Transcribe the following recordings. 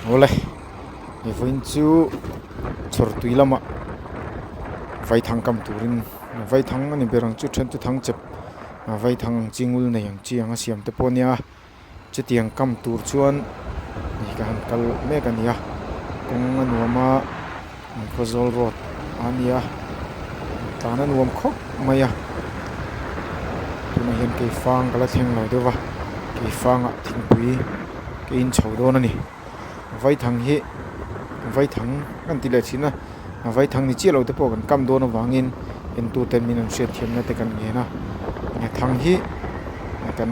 Awle he vawiin chu chhawr tui lamah vaithang kam turin vaithang a ni ber ang chu then chu thang chep vaithang ang chi ngul nei ang chi anga siam te pawh a nia. Chutiang kam tur chuan ih ka han kal mek a ni a kawng a nuam a Khawzawl road a nia tlan a nuam khawp mai a tunah hian keifang ka la thleng lo deuh va keifangah thingpui ka in chho dawn a ni vaithang hi vaithang kan ti leh thin a vaithang ni chiah lo te pawh kan kam dawn avangin entute min an hriat thiamna te kan ngen a thang hi kan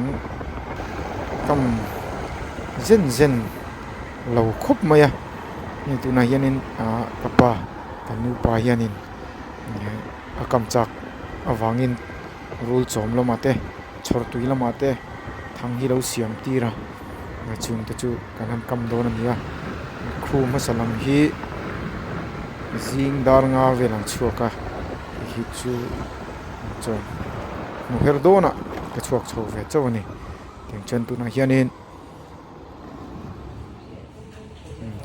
kam zen zen lo khawp mai a hei tunah hianin ah ka pa ka nupa hianin a kam chak avangin rul chawm lamah te chhawr tui lamah te thang hi lo siam tir a chung te chu kan han kam dawn a ni a khu hmasa lam hi zing dar nga vel an chhuak a hei hi chu chuan hmu her dawnah ka chhuak chho ve chauh a ni tiang chuan tunah hianin.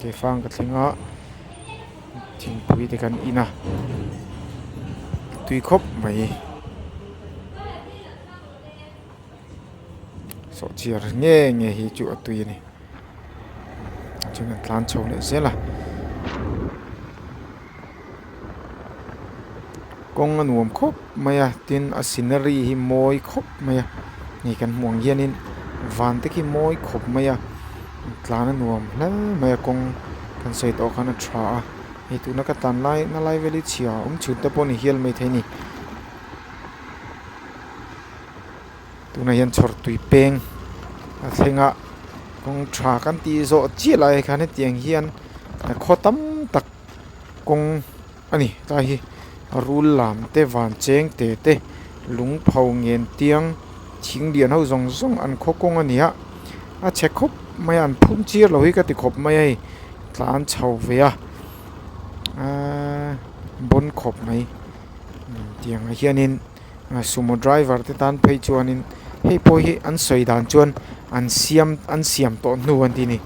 Keifang ka thleng a thingpui te kan in a tui khawp mai sawhchiar nge nge hi chu a tui a ni chuan an tlan chho leh zel a. Kawng a nuam khawp mai a tin a scenery hi mawi khawp mai a hei kan hmuh ang hianin van te khi mawi khawp mai a tlan a nuam hle mai a kawng kan sawi tawh khan a tha a hei tuna ka tlan lai na lai vel hi chhia a awm chhun te pawh a ni hial maithei a ni tunah hian chhawr tui peng a thleng a kawng tha kan tih zawh chiah lai khan hetiang hian khaw tam tak. Kawng a ni tlai hi rul lam te van cheng te te lung pho ngen tiang thing lian ho zawng zawng an khaw kawng a ni a a chhe khawp mai a an phun chiar lo hi ka ti khawp mai a hei tlan chho ve a ahh bawn khawp mai tiang ah hianin sumo driver te tan phei chuanin hei pawh hi an sawi dan chuan an siam an siam tawh hnu an ti a ni.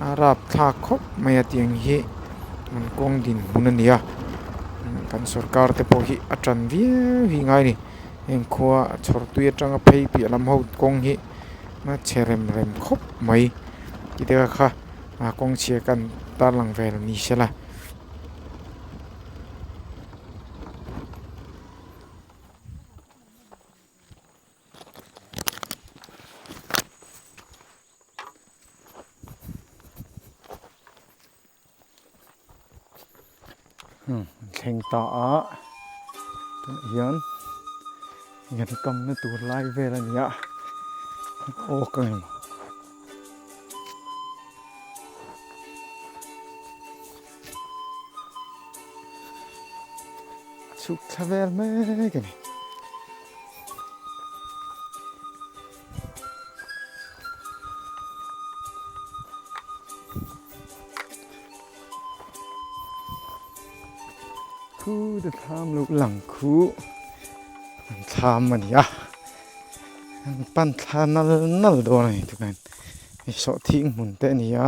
A rapthlak khawp mai a tiang hi an kawng dinhmun a ni a kan sorkar te pawh hi a tan viau hi ngai a ni heng khua chhawr tui atanga phei piah lam ho kawng hi a chhe rem rem khawp mai ti te kha a kawng chhia kan tarlang vel ni sela. Thleng ta a tunah hian kan kamna tur lai vel a ni a aw ka ngei chhuk thla vel mek a ni. Khu te thlam lo lang khu an thlam a ni a an pan thla nal nal dawn a ni tunah hian hei sawhthing hmun te a ni a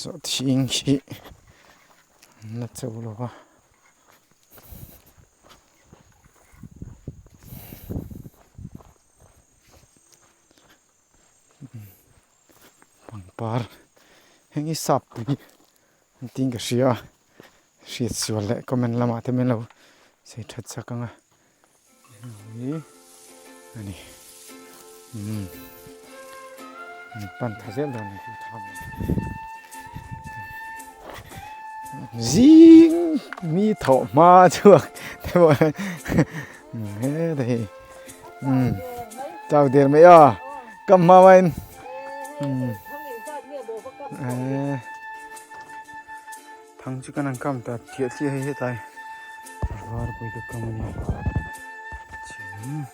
sawhthing hi an la cho lo va. Pangpar heng hi sap pui an tiin ka hria a hriat sual leh comment lamah te min lo sawi that chak ang a hei a ni umm an pan tha zel dawn a ni zing mi thawh hma chhuak te pawh he hei umm chau der mai a kam hma main umm thang chu kan han kam ta thiah chiah hei hetlai var pawh hi ka kam a ni chuan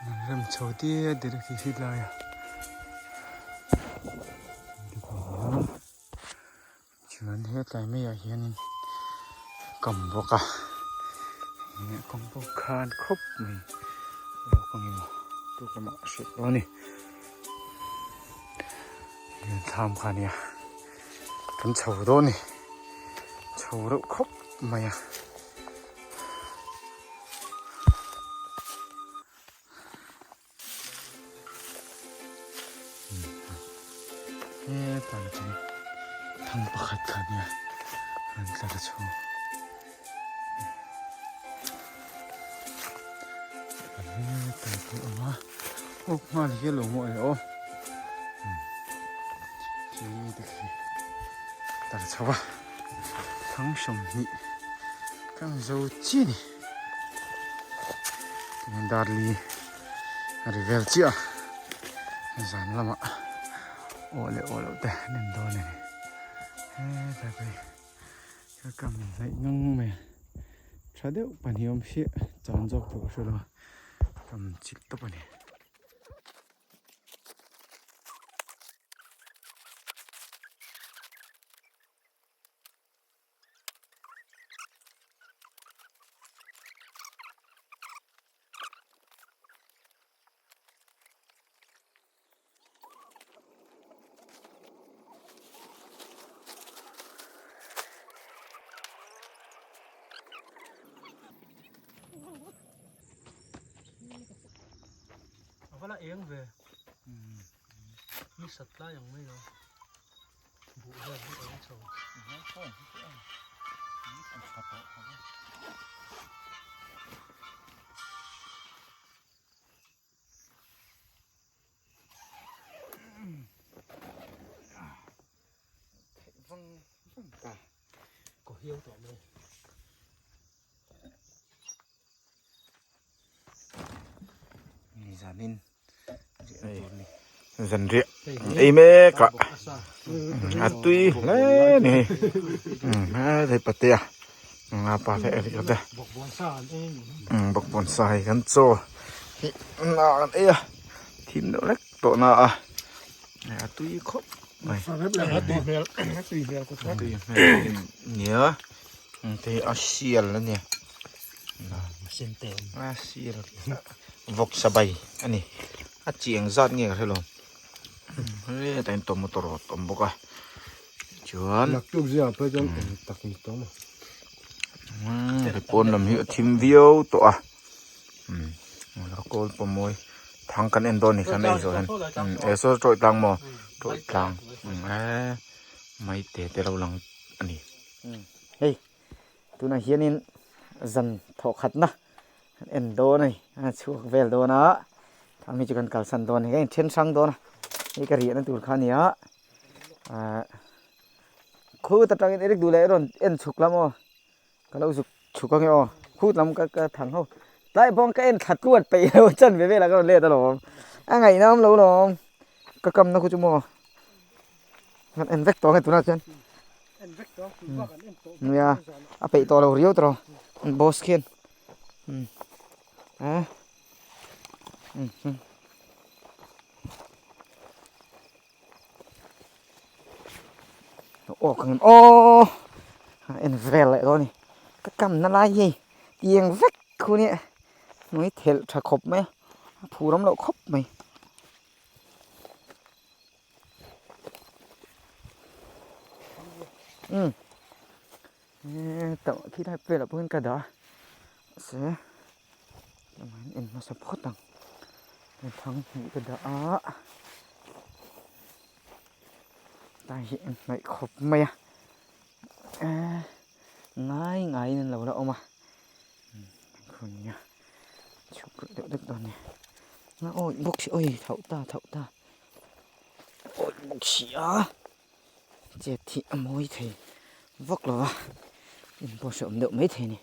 an rem chho diat diat a khi helai a. Chuan hetlai maiah hianin kam bawk a ih kam bawk khan khawp mai bawk ang emaw tuk lamah a hriat dawn a ni. Thlam kha ania kan chho dawn a ni chho reuh khawp mai a. Hetah chuan thang pakhat kha ania an tlar chho hetah pawh a awm a aw nghal hi a lo maw e aw khi te khi tlar chho a thang 20 kan zo chiah a ni. Darli a ri vel chiah a zan lamah aw leh aw loh te an en dawn a ni hetlai pawh hi ka kam hnaih ngang mai a tha deuh pahnih awm hriah chan zawk pawh ka hre lo a kam chilh tawp a ni. A va la eng ve ni sat lai ang mai lo. Buh hian hi a awm chho. Ko hiau tawh mai. Zanin Zanriah ei mek a a tui hle a ni hei hei patea a pa te eric te bawkbawn sa hei kan chaw hi na kan ei a thim deuh hlek tawh na a a tui khawp mai tui hmel nia te a sial a nia a sial vawk sabai a ni a chi eng zat nge ka hre lo hetah hian tomato rawt a awm bawk a chuan he pawn lam hi a thim viau tawh a kawl pawh mawi thang kan en dawn ni khan a inzawh hian e saw tawih tlang maw tawih tlang eee mai te te lo lang a ni. Hei tunah hianin zan thawh khatna kan en dawn a ni a chhuak vel dawn a thang hi chu kan kalsan dawn a ni ka inthen hrang dawn a hei ka riahna tur kha a ni a ahh khut atangin eric duh leh i rawn en chhuk lam aw ka lo zuk chhuk ange aw khut lam ka ka thang ho tlai pawh ka en thla tluat peih lo chan ve velah ka rawn let alawm a ngaihna awm lo lawm ka kamna khu chu maw. Kan en vek tawh ang e tunah chuan nia a peih tawh lo riau tawh an boss khian a aw ka ngam aw en vel leh dawn a ni ka kamna lai hi tiang vek khu nia hnuai thelh tha khawp mai a a phur awm loh khawp mai. Um hetah khi lai velah pawh hian ka dah a mahse tlangah hian en hmasa phawt ang thang hnih ka dah a tlai hi en hnaih khawp mai a eh ngai ngaiin an lo la awm a chhuk deuh deuh dawn a ni awi bawk si awi thlauh ta thlauh ta. Awih bawk si a chet hi a mawi thei vak lo va in pawh hrehawm deuh mai thei a ni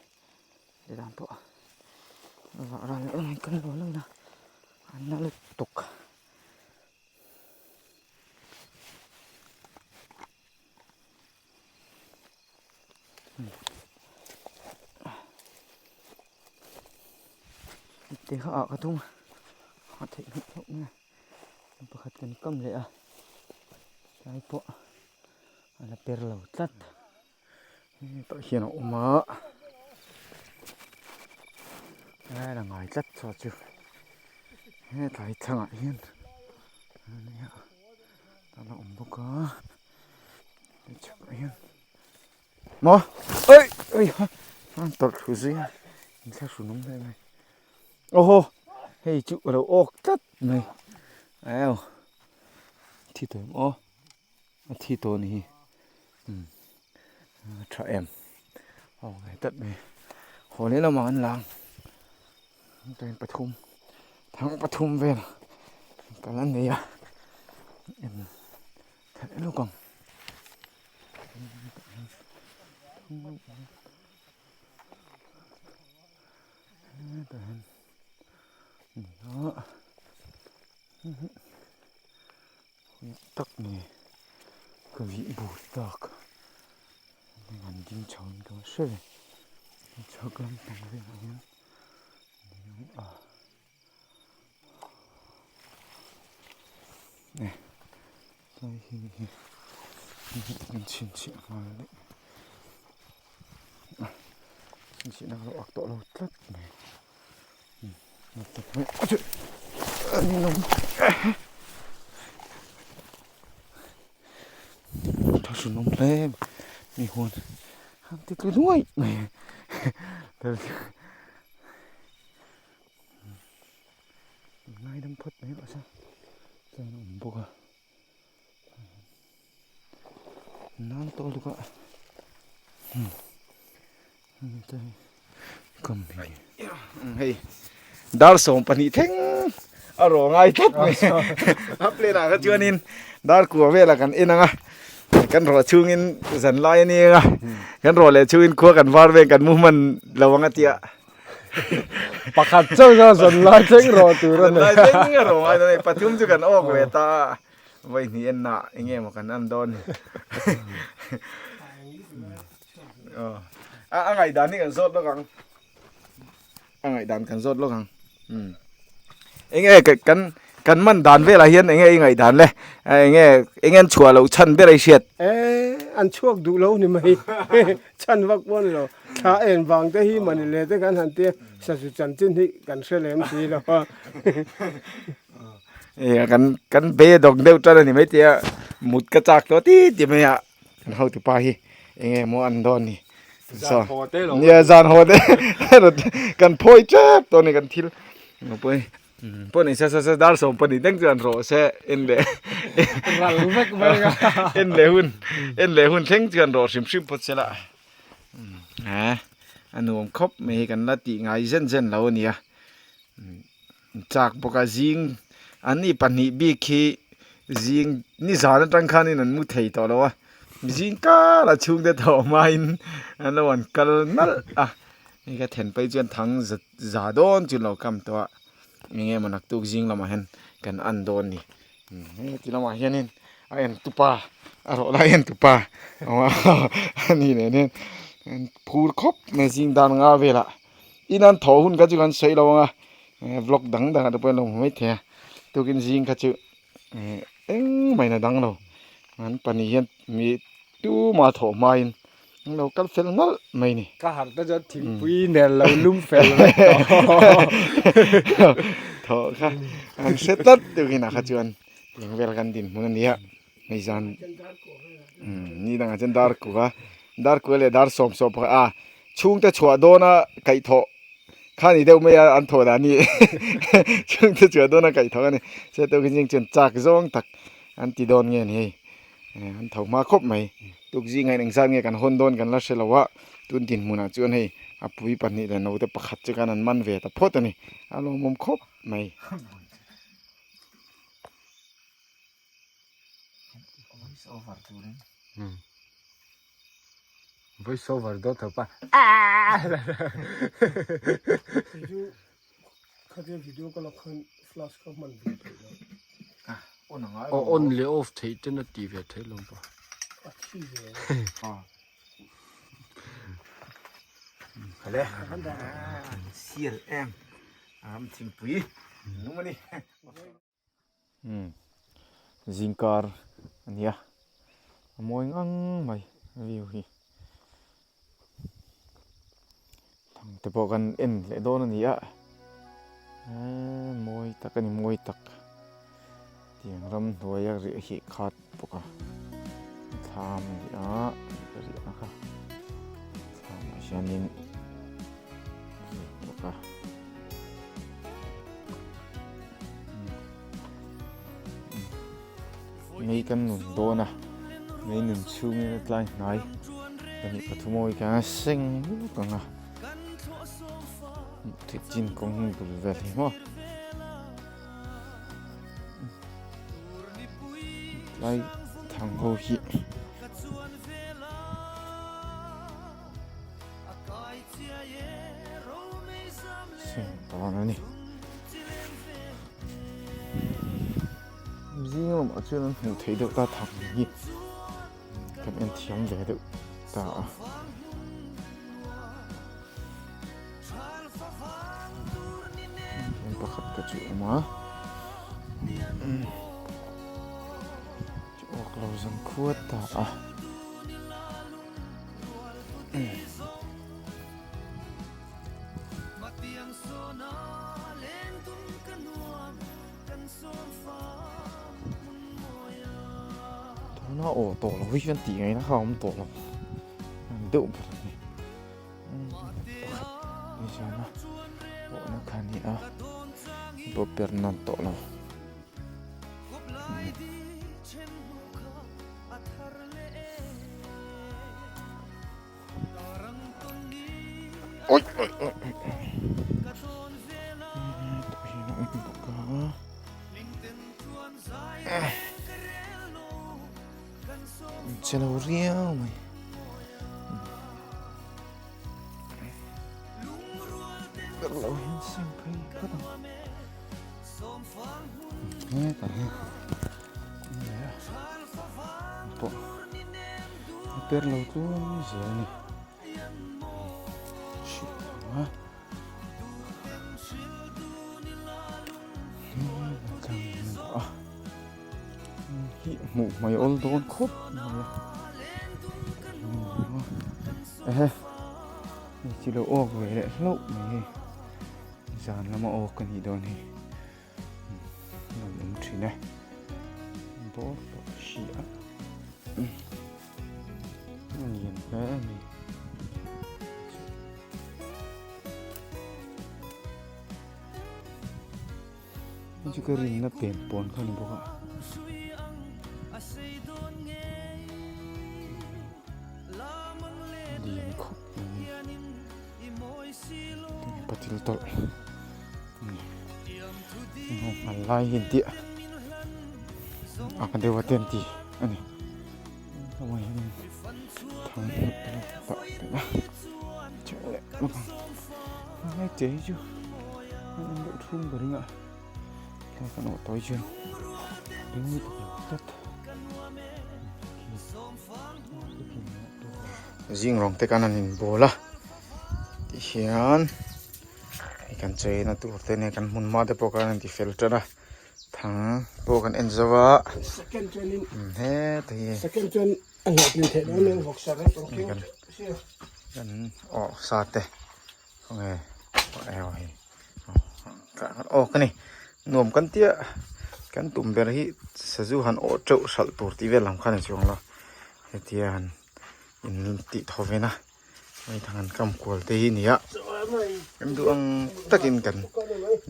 chutah pawh vah ral leh em kan lo lo a a na lutuk. Te kha ah ka tum a theih hmuh hlauh mai a. Pakhat kan kam leh a tlai pawh a la per lo tlat hetah hian a awm a a la ngai tlat chaw chu hetlai thlangah hian a nia. A la awm bawk a chhakah hian maw oi oi ha a tawlh thlu zui a inthlahrun awm hle mai aw haw hei chu a lo awk tlat mai au thi tawh em aw a thi tawh a ni hi umm a tha em a awk ve tlat mai haw leh lamah an lang. Train pathum thang pathum vel kal an nei a em theih lawk ang hetah hian tak ni ka vih bur tak an ding chho in ka hre ve chhak lampang velah hian. Chhinchhiah nghal daih a chhinchhiahna ka lo ak tawh lo tlat mai thahrun awm hle mai huan an ti tlu nuaih mai. Ngaidam phawt mai rawh se chuan a awm bawk a nan tawh luka kam hi hei dar 12 thleng a rawh ngai tlat mai a plane ah kha chuanin dar kua velah kan en ang a kan rawh chhungin zan lai a ni ang a kan rawh leh chhungin khua kan var vel kan mu hman lo ang a tia pakhat chauh chuan zan lai thleng rawh tur a ni zan lai thleng a rawh ngai dawn a ni pathum chu kan awk ve ta a vawi hnih en nah eng nge maw kan en dawn ni a a ngaihdan hi kan zawt lawk ang a ngaihdan kan zawt lawk ang um eng nge kan kan man dan velah hian eng nge i ngaihdan le eng nge eng nge an chhuah loh chhan ber a i hriat e an chhuak duh lo ni mai chhan vak pawh a ni lo thla en vang te hi mani le te kan han tia sazu chanchin hi kan hre lem si lo a e kan kan be dawk deuh tan a ni mai tia mut ka chak tawh ti ti mai a Kan hotupa hi eng nge maw an dawn ni. Zan haw te lo. Nia zan haw te. Kan phawi tep tawh ni kan thil. Pawh pawh ni se se se dar sawm pahnih thleng chuan rawh se en leh. Ral vek mai ka. En leh hun en leh hun thleng chuan rawh hrim hrim phawt se la. Ha a nuam khawp mai hi kan la tih ngai zen zen lo a nia. Chak bawk a zing an ni pahnih bik hi zing nizan atang khanin an mu thei tawh lo a zing kara chhungte thawh hmain an lo an kal nalh a hei ka then phei chuan thang za za dawn chu lo kam tawh a eng nge maw naktuk zing lamah hian kan an dawn a ni heti lamah hianin a en tupa a rawh lai en tupa a ni nen hian an phur khawp mai zing dan nga velah. In an thaw hun kha chu kan sawi lo ang a vlog dang dang ah te pawh an lo hmu mai thei a tukin zing kha chu engmah in a dang lo an pahnih hian mi tumah thawh hma in an lo kal fel nalh mai a ni. Ka harh te chuan thingpui nen lo lum fel vek tawh. Thawh kha an hre tlat tukin ah kha chuan eng vel kan dinhmun a ni a hei zan ni dangah chuan dar kua dar kua leh dar sawm sawm pakhat a. Chhungte chhuah dawna kaihthawh kha ni deuh mai a an thawh dan hi chhungte chhuah dawna kaihthawh a ni se tukzing chuan chak zawng tak an ti dawn nge ni hei an tho hma khawp mai tukzing ah hian engzat nge kan hawn dawn kan la hre lo a tun dinhmunah chuan hei a pui pahnih leh naute pakhat chu khan an man ve ta phawt a ni a lawmawm khawp mai. Voice over dawt tho pa. Khatia video ka lak khan flash ka hman ve thei lo. On angai lo. On leh off theih ten a ti ve thei lo pa. A thi ve. Khale. Sial em. Ram thingpui. Nung ani. Zingkar a ni a a mawi ngang mai view hi thang te pawh kan en leh dawn a ni a eee mawi tak a ni mawi tak. Tiang ramhnuaia riah hi khat bawk a thlam a ni a ka riahna kha thlamah hianin riak bawk a mei kan nun dawn a mei nun chhungin a tlai hnai pahnih pathum awi khan a seng vek ang a thil chin kawng bul vel hi maw. Tlai thang ho hi seng dawn a ni zing lamah chuan an hmuh theih deuh ta thang hi kan en thiam ve deuh ta a. Pakhat ka chu awm a awk lo zan khuat ta a tuna aw tawh lo hi chuan tih ngaihna kha a awm tawh lo deuh ber a ni. Pakhat ni hian a awhna kha a ni a bawp ber nan tawh lo. Oi oi oi oi tah hian a awm bawk a. Che lo riau mai. Ber lo hian seng phei phawt ang. Hetah hian pawh a per lo tluang zel a ni. Hi hmuh hmai awl dawn khawp mai a ehe hei chu lo awk ve leh hlauh mai hei zan lama awk a nih dawn hi nuam awm thin e bawr pawh a hri a. A lian hle a ni. Hei chu ka rinna pen pawn kha a ni bawk a. Lian khawp mai patil tawlh a ni. Nghal lai hi an tih a ang deuh a te an ti a ni. Zing rawng te khan an inbawl a tihian hei kan cheina tur te nen kan hmun hma te pawh khan an ti fel tan a. Thang pawh kan en zo a. Second chuan in Heta hi. Second chuan a hlawhtlin theih dawn nen vawksa reng tawh khi. Kan aw sa te khawnge aw hei aw ka ni nuam kan tia kan tum ber hi sazu han awh teuh hralh tur tih vel lam kha a ni chuang lo hetia han in tih thaw ven a. Vaithang an kam kual te hi a ni a kan duh ang takin kan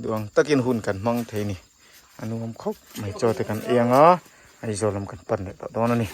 duh ang takin hun kan hmang thei a ni a nuam khawp mai chaw te kan ei ang a Aizawl lam kan pan leh tawh dawn a ni.